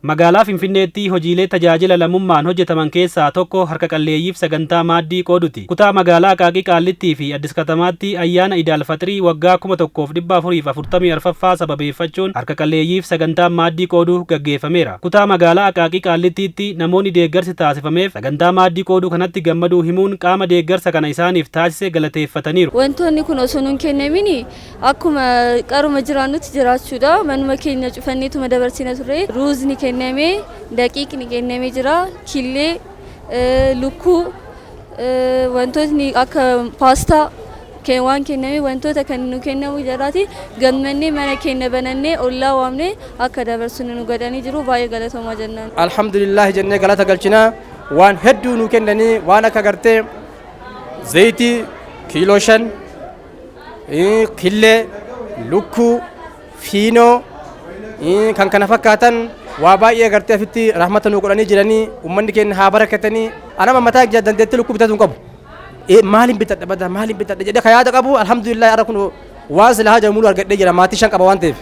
Magaalaa Finfinneetti hojiilee tajaajila lammummaan hojjetaman keessaa tokko harka qalleeyyiif sagantaa maaddii qooduti. Kutaa magaalaa Aqaaqii Qaallittii fi Addis Katamaatti ayyaana Idaal Faxirii waggaa 1444ffaa sababeeffachuun harka qalleeyyiif sagantaan maaddii qooduu gaggeeffameera. Kutaa magaalaa Aqaaqii Qaallittiitti namoonni deeggarsi taasifameef sagantaa maaddii qooduu kanatti gammaduu himuun qaama deeggarsa kana isaaniif taasise galateeffataniiru. Wantoonni kun osoo nuun kennamin akkuma qaruma jiraannutti jiraachuudha. Manuma keenya cufanneetuma dabarsina turre. Ruuzni kenname, daqiiqni kennamee jira, killee, lukkuu, wantootni akka paastaa waan kenname, wantoota kan nu kennamu jiraati. Gammannee mana keenya banannee ollaa waamnee akka dabarsinu nu godhanii jiru. Baay'ee galatoomaa jennaan. Alhamdulillah jennee galata galchinaa. Waan hedduu nu kennanii, waan akka gartee zayitii kiiloo 5, killee, lukkuu, fiinoo, kan kana fakkaatan, waa baay'ee gartee afitti rahmata nu godhanii jiranii. Uummanni keenya haa barakatanii. Anama mataa dandeettii lukkuu bitatu hin qabu. Maaliin bitadha bada, maaliin bitadha jedhee ka yaada qabu. Alhamdulillah, har'a kun waan sila haja mulu argadhee jira. Maatii shan qaba waan ta'eef.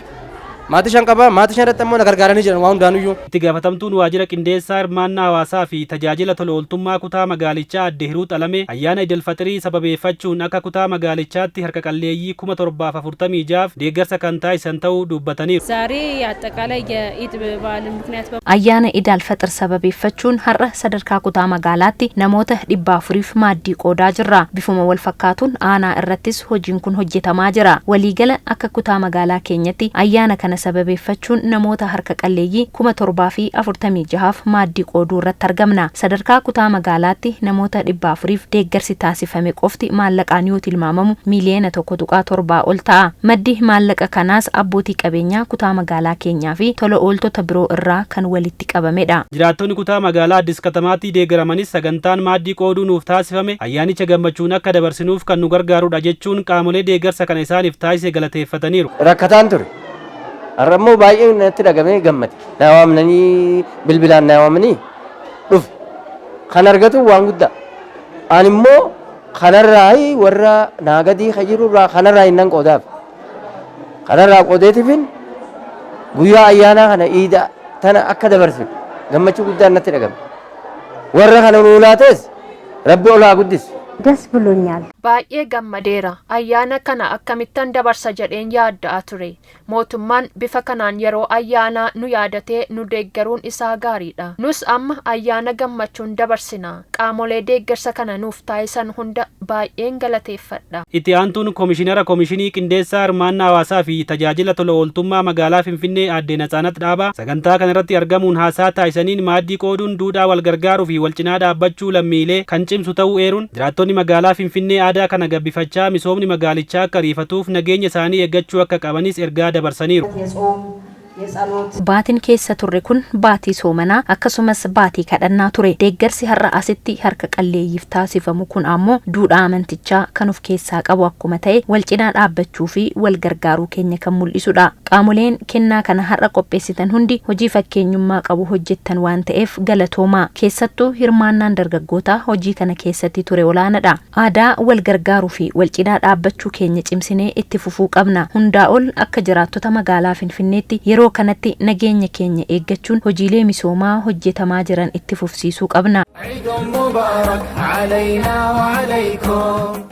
Maatii shan qaba, maatii shan irratti ammoo na gargaaranii jiran waan hundaanuyyuu. Itti gaafatamtuun waajjira qindeessaa hirmaannaa hawaasaa fi tajaajila tola ooltummaa kutaa magaalichaa Aadde Hiruu Xalamee ayyaana Idil Faxirii sababeeffachuun akka kutaa magaalichaatti harka qalleeyyii 7,046f deeggarsa kan taasisan ta'uu dubbataniiru. ዛሬ አጠቃላይ የኢድ በዓልን ምክንያት Ayyaana Idaal Faxir sababeeffachuun har'a sadarkaa kutaa magaalaatti namoota 400f maaddii qoodaa jirra. Bifuma wal fakkaatuun aanaa irrattis hojiin kun hojjetamaa jira. Waliigala akka kutaa magaalaa keenyatti ayyaana kana sababeeffachuun namoota harka qalleeyyii 7,046f maaddii qooduu irratti argamna. Sadarkaa kutaa magaalaatti namoota 400f deeggarsi taasifame qofti maallaqaan yoo tilmaamamu miiliyoona 1.7 ol ta'a. Maddi maallaqa kanaas abbootii qabeenyaa kutaa magaalaa keenyaa fi tola ooltota biroo irraa kan walitti qabamedha. Jiraattonni kutaa magaalaa Addis Katamaatti deeggaramanis sagantaan maaddii qooduu nuuf taasifame ayyaanicha gammachuun akka dabarsinuuf kan nu gargaarudha jechuun qaamolee deeggarsa kana isaaniif taasise galateeffataniiru. Rakkataan ture. Har'a immoo baay'ee natti dhagamee gammade. Na waamnanii, bilbilaan na waamanii dhufe. Kan argatu waan guddaa. Ani immoo kanarraa warra naa gadii ka jirurraa kanarraa hinnan qoodaaf. Kanarraa qoodeetifin guyyaa ayyaanaa kana, iida tana akka dabarsinu gammachuu guddaan natti dhagame. Warra kana nuu laates Rabbi ol haa guddisu. ደስ ብሎኛል። Baay'ee gammadeera. Ayyaana kana akkamittan dabarsa jedheen yaadda'aa ture. Mootummaan bifa kanaan yeroo ayyaanaa nu yaadatee nu deeggaruun isaa gaariidha. Nus amma ayyaana gammachuun dabarsina. Qaamolee deeggarsa kana nuuf taasisan hunda baay'een galateeffadha. Itti aantuun Komishinara Komishinii Qindeessaa Hirmaannaa Hawaasaa fi Tajaajila Tola Ooltummaa Magaalaa Finfinnee Aadde Natsaanat Dhaabaa sagantaa kana irratti argamuun haasaa taasisaniin maaddii qooduun duudhaa wal gargaaruu fi wal cinaa dhaabbachuu lammiilee kan cimsu ta'uu eeruun, jiraattonni magaalaa Finfinnee aadaa kana gabbifachaa misoomni magaalichaa akka ariifatuuf nageenya isaanii eeggachuu akka qabanis ergaa dabarsaniiru. የጾም የጸሎት Baatiin keessa turre kun baatii soomanaa akkasumas baatii kadhannaa ture. Deeggarsi har'a asitti harka qalleeyyiif taasifamu kun ammoo duudhaa amantichaa kan of keessaa qabu akkuma ta'e, wal cinaa dhaabbachuu fi wal gargaaruu keenya kan mul'isudha. Qaamoleen kennaa kana har'a qopheessitan hundi hojii fakkeenyummaa qabu hojjettan waan ta'eef galatoomaa. Keessattuu hirmaannaan dargaggootaa hojii kana keessatti ture olaanaadha. Aadaa wal gargaaruu fi wal cinaa dhaabbachuu keenya cimsinee itti fufuu qabna. Hundaa ol akka jiraattota magaalaa Finfinneetti yeroo kanatti nageenya keenya eeggachuun hojiilee misoomaa hojjetamaa jiran itti fufsiisuu qabna. عيد مبارك علينا وعليكم.